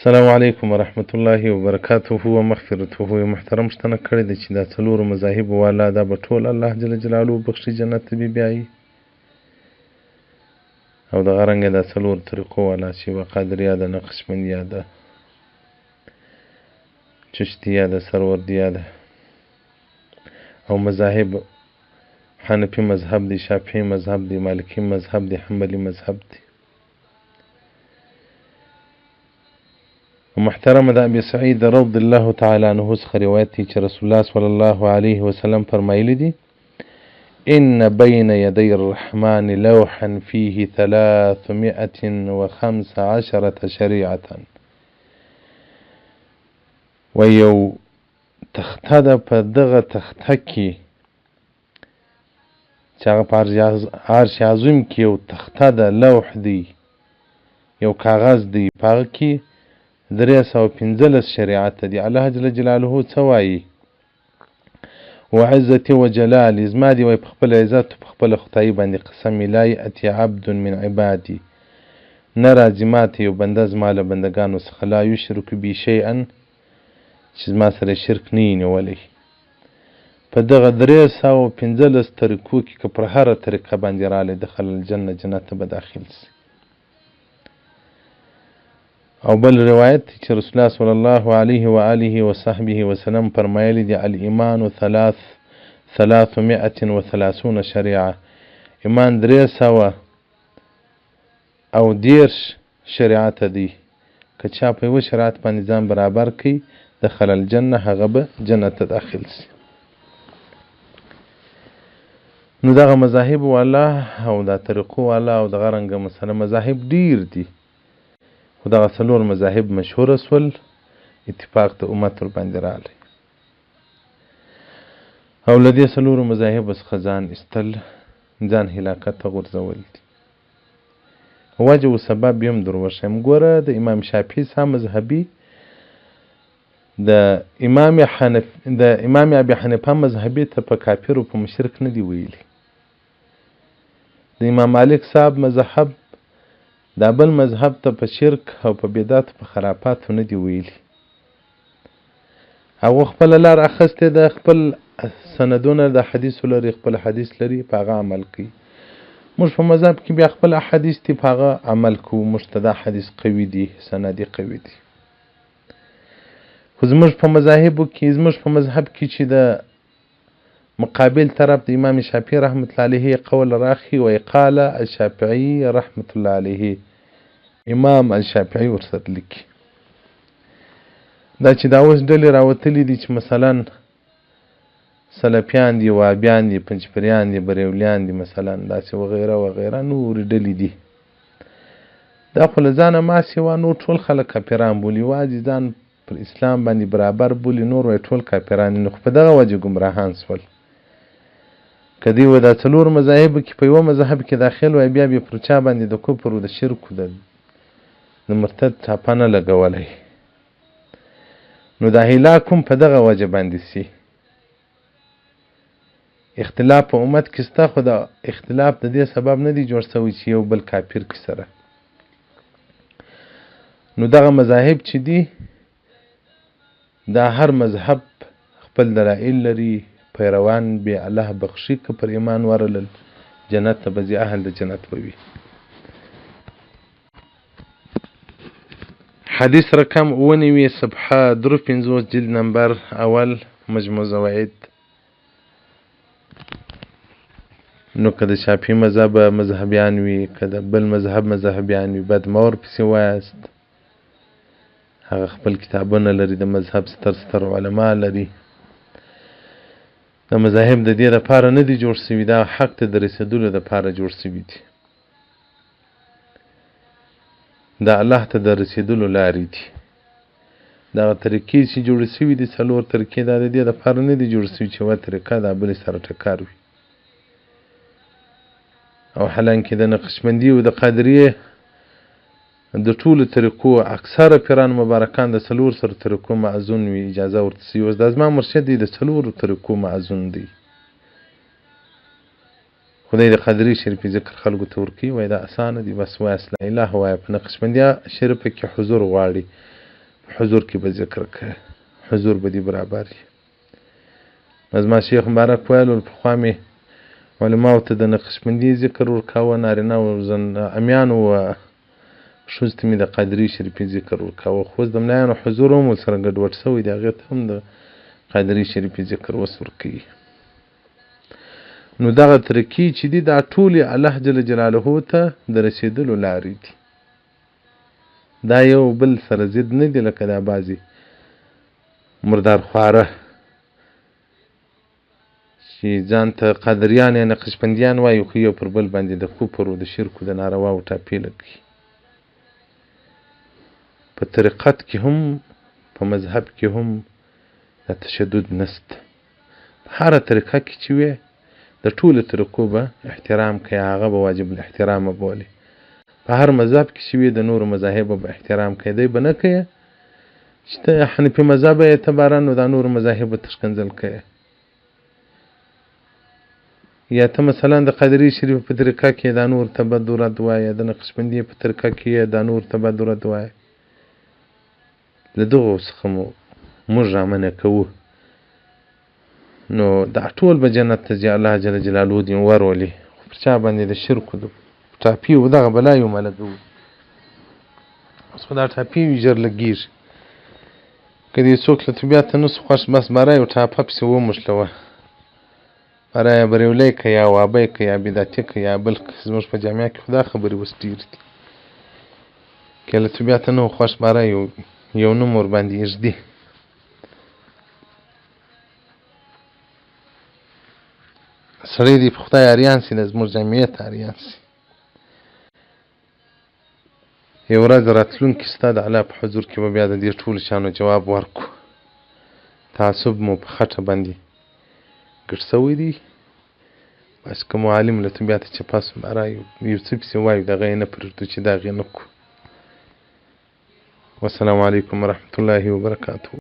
السلام علیکم ورحمت الله وبرکاته و مغفرته. یو محترم پوښتنه کړې ده چې دا څلورو مذاهبو والا دا به ټول الله جل جلاله بخښي جنت ته به بیایي، او دغه رنګه دا څلور طریقو والا چې یوه قادریه ده، نقشبندیه ده، چشتیه ده، سروردیه ده، او مذاهب حنفي مذهب دی، شافعي مذهب دی، مالکي مذهب دی، حنبلي مذهب دی. محترمه د ابي سعید رضی الله تعالی عنه څخه روایت دی چې رسول الله صلی الله علیه وسلم فرمایلی دي: ان بین یدی الرحمن لوحا فيه 315 شریعة. و یو تخته ده، په دغه تخته کې چې هغه په عرش عظیم کې یو تخته ده، لوح دی، یو کاغذ دی، په هغه کې 315 شریعت دي. الله جل جلاله څه وایي؟ وعزتي وجلالي، زما دي وایي په خپل عزت په خپل خدای باندې قسم، لا یأتي عبد من عبادي، نه راځي ماته یو بنده زما له بندګانو څخه، لا یشرک بي شیئا، چې زما سره شرک نه یي نیولی. په دغه 315 طریقو کې که پر هره طریقه باندې راغلی دخل الجنه، جنت ته به داخل سي. او بل روایت چې رسول الله صلی الله علیه و آله و صحبه وسلم فرمایلی دی: الایمان 330 شریعه، ایمان 330 شریعت دی. که چا په یوه شریعت باندې ځان برابر کړي دخل الجنه، هغه به جنت ته داخل سي. نو دغه مذاهب والا او دا طریقو والا او دغه رنګه مثلا مذاهب ډیر دي، خو دغه څلور مذاهب مشهوره سول، اتفاق د امت ورباندې راغلی، او له دې څلورو مذاهبو څخه ځان ایستل ځان هلاکت ته غورځول دي. وجه و سبب یې هم در وښیم. ګوره د امام شافعي صاحب مذهبي د امام ابي حنیفه مذهبي ته په کافر او په مشرک نه دی ویلي. د امام مالک صاحب مذهب دا بل مذهب ته په شرک او په بدعت په خرافاتو نه دی ویلي. هغه خپله لار اخیستې ده، خپل سندونه د حدیثو لري، خپل حدیث لري، په هغه عمل کوي. موږ په مذهب کې بیا خپل احادیث دي، په هغه عمل کوو. موږ ته دا حدیث قوي دي، سند یې قوي دي. خو زموږ په مذاهبو کې، زموږ په مذهب کې چې د مقابل طرف د امام شافعي رحمة الله علیه قول راخي، وایي قال الشافعي رحمة الله علیه، امام الشافعي ورسره لیکي. دا چې دا اوس ډلې راوتلي دي چې مثلا سلفیان دي، وابیان دي، پنجپریان دي، بریولیان دي، مثلا داسې وغیره وغیره نورې ډلې دي، دا خو له ځانه ما سوا نور ټول خلک کافران بولي، یوازې ځان پر اسلام باندې برابر بولي، نور وایي ټول کافران دي. نو خو په دغه وجه ګمراهان سول. که دوی و دا څلور مذاهبو کې په یوه مذهب کې داخل وای، بیا به پر چا باندې د کفر او د شرک او د مرتد ټاپه نه لګولی. نو دا هلاک هم په دغه وجه باندې سي. اختلاف په امت کې سته، خو دا اختلاف د دې سبب نه دی جوړ سوی چې یو بل کافر کې سره. نو دغه مذاهب چې دي، دا هر مذهب خپل دلایل لري، پیروان به الله بخښي که پر ایمان ورلل، جنت ته به ځي، اهل د جنت به وي. حدیث رقم 97، صفحه 53، جلد نمبر اول، مجموع زواید. نو که د شافعي مذهب مذهبیان وي، که د بل مذهب مذهبیان وي، بد مه ورپسې وایاست. هغه خپل کتابونه لري، د مذهب ستر ستر علما لري. د مذاهب د دې لپاره نه دي جوړ سوي، دا حق ته د رسېدلو لپاره جوړ سوي دي، دا الله ته د رسېدلو لارې دي. دغه طریقې چې جوړې سوي دي، څلور طریقې، دا د دې لپاره نه دي جوړ سوي چې یوه طریقه دا بلې سره ټکر وي. او حالانکه د نقشبندي او د قادریې د ټولو طریقو اکثره پیران مبارکان د څلور سره طریقو معزون وي، اجازه ورته سوي. اوس دا زما مرشد دی، د څلورو طریقو معزون دی. خدای د قادري شریفې ذکر خلکو ته ورکوي، وایي دا اسانه دی، بس وایاست لا اله وایه. په نقشبندیه شریفه کې حضور غواړي. په حضور کې به ذکر کوې، حضور به دې برابر وي. نو زما شیخ مبارک ویل، پخوا مې علماو ته د نقشبندي ذکر ورکاوه، نارینه او امیانو و ښځو ته مې د قادري شریفي ذکر ورکاوه، خو اوس د ملایانو حضور هم ورسره ګډوډ شوی دی، هغې ته هم د قادري شریفي ذکر اوس ورکوي. نو دغه طریقې چې دي دا ټولې الله جل جلاله ته د رسېدلو لارې دي، دا یو بل سره ضد نه دي، لکه دا بعضې مردار خواره چې ځان ته قادریان یا نقشبندیان وایي، خو یو پر بل باندې د کفر او د شرک او د نارواو ټاپې لګوي. په طریقت کې هم په مذهب کې هم دا تشدد نشته. په هره طریقه کې چې وې د ټولو طریقو به احترام کوي، هغه به واجب الاحترام بولي. په هر مذهب کې چې وي د نورو مذاهبو به احترام کوي، دی به نه کوي چې ته حنفي مذهب یې ته باره نو دا نورو مذاهبو ته ښکنځل کوي، یا ته مثلا د قادري شریف په طریقه کې دا نور ته بد رد وایې، د نقشبندي په طریقه کې دا نور ته بد رد وایې. له دغو څخه مو موږ رامنع کوو. نو دا ټول به جنت ته ځي، الله جل جلاله دې ورولي. خو پر چا باندې د شرک د ټاپي او دغه بلا یو مه لګوو. اوس خو دا ټاپي وي ژر لګېږي، که دې څوک له طبیعته نه سو خوښ، بس باره یو ټاپه پسې وموښلوه، باره یا بریولی که یا وابی که یا بدعتي که یا بل که. زموږ په جامعه کې خو دا خبرې اوس ډېرې دي، که له طبیعته نه خوښ باره یو نوم ورباندې ایږدي. سړی دې په خدای اریان سي، د زموږ جامعې ته اریان سي. یو ورځ راتلونکې ستا د الله په حضور کې به بیا د دې ټولو شیانو جواب ورکړو. تعصب مو په خټه باندې ګډ سوی دی، بس که مو عالم له طبیعته چپه سو باره یو څه پسې وایو، دغه یې نه پرېږدو چې دغه یې نه کړو. والسلام علیکم ورحمة الله وبرکاته.